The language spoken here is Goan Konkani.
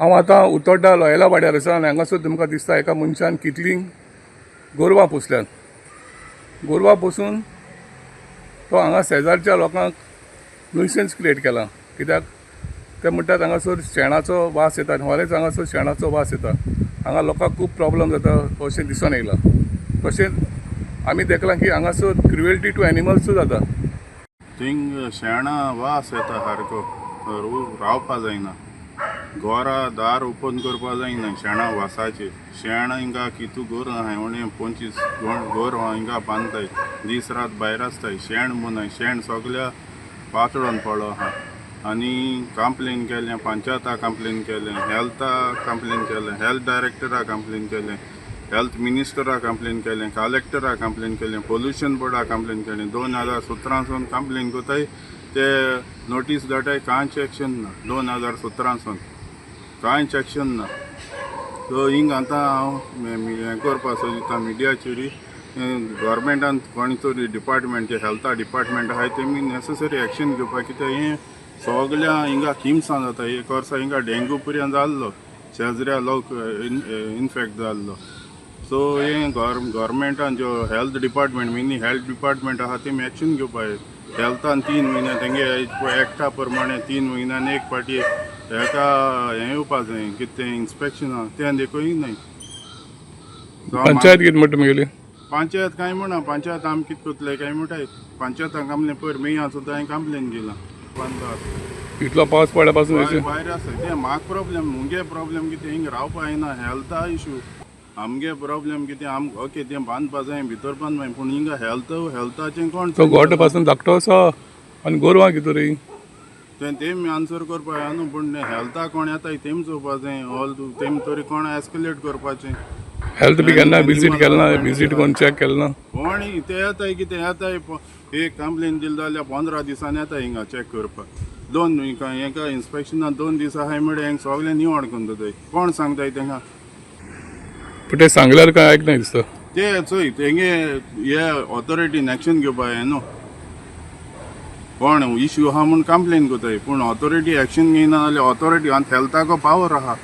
हांव आतां उतोड्डा लोयला वाड्यार आसा आनी हांगासर तुमकां दिसता एका मनशान कितलीं गोरवां पोसल्यांत. गोरवां पोसून तो हांगा शेजारच्या लोकांक नुयसन्स क्रिएट केलां, कित्याक ते म्हणटात हांगासर शेणाचो वास येता आनी खरेंच हांगासर शेणाचो वास येता. हांगा लोकांक खूब प्रोब्लम जाता अशें दिसून येयलां. तशेंच आमी देखलां की हांगासर क्रुएल्टी टू एनिमल्सूय जाता. थिंग शेणा वास येता सारको, रावपा जायना. घरा दार ओपन करपा जायना शेणा वासाचे. शेण हिंगा कितू गोर आहाय, उणें 25 गोर हिंगा बांदताय, दीस रात भायर आसताय. शेण म्हणून शेण सगल्या पातळोन पडलो आहा. आनी कंप्लेन केलें, पंचायता कंप्लेन केलें, हेल्था कंप्लेन केलें, हेल्थ डायरेक्टरा कंप्लेन केलें, हेल्थ मिनिस्टरा कंप्लेन केलें, कलेक्टरा कंप्लेन केलें, पोल्युशन बोर्डा कंप्लेन केलें. 2017सून कंप्लेन कोताय, ते नोटीस धाडटाय, कांयच एक्शन ना. 2017सून कांयच एक्शन ना. सो हिंग आतां हांव हें करपा सोदिता मिडियाचेर, गव्हर्मेंटान कोणी तरी डिपार्टमेंट, हेल्था डिपार्टमेंट आहाय, तेमी नेसेसरी एक्शन घेवपाक, कित्याक हें सगल्या हिंगा किमसां जाता. एक वर्सा हिंगा डेंगू पर्यंत जाल्लो, शेजऱ्या लोक इनफेक्ट जाल्लो. सो हें गव्हर्मेंटान ज्यो health department, mini health department आहा, तेमी एक्शन घेवपाक. हेल्थान 3 म्हयने तेंगे एक्टा प्रमाणे 3 म्हयन्यान एक पाटी हेका हें येवपा जाय, कितें तें इन्स्पेक्शन आहा, तें देखूय न्हय. So, panchayat कितें म्हणटा तुमगेली? पंचायत कांय म्हणा, पंचायत आमी कितें करतले काय म्हणटाय. पंचायतान कंप्लेन पयर मेया सुद्दां हांवें कंप्लेन केला, बांदता. इतलो पावस पडल्या पासून भायर भायर आसा तें. म्हाका प्रॉब्लेम, मुगे प्रॉब्लेम कितें, हिंग रावपा येना, हेल्था इशू. आमगे प्रॉब्लेम कितें, आम ओके तें बांदपा जाय, भितर बांदपा, पूण हिंगा हेल्थ, हेल्थाचें कोण? तो गोठो पासून धाकटो आसा आनी गोरवां कितें रे? तें तेमी आन्सर करपा जाय न्हू, पूण हेल्था कोण येताय तेम चोवपा जाय. ऑल तेम तरी कोण एस्केलेट करपाचें. हेल्थ बी केन्ना विजीट केलें ना? विजीट कोण चॅक केलें ना? कोण ते येताय, कितें येताय, एक कंप्लेन दिली जाल्यार 15 दिसांनी येता हिंगा चॅक करपाक. दोन हेका इन्स्पेक्शना 2 दीस आहाय म्हळ्यार हेंक सगळें निवळ करून दवरताय. कोण सांगताय तेंका? पूण ते सांगल्यार काय आयकना दिसता. ते चोय, तेंगे हे ऑथॉरिटीन एक्शन घेवपा जाय न्हू. कोण इश्यू आहा म्हूण कंप्लेन करताय, पूण ऑथॉरिटी एक्शन घेयना जाल्यार ऑथॉरिटी आनी हेल्थाको पावर आहा.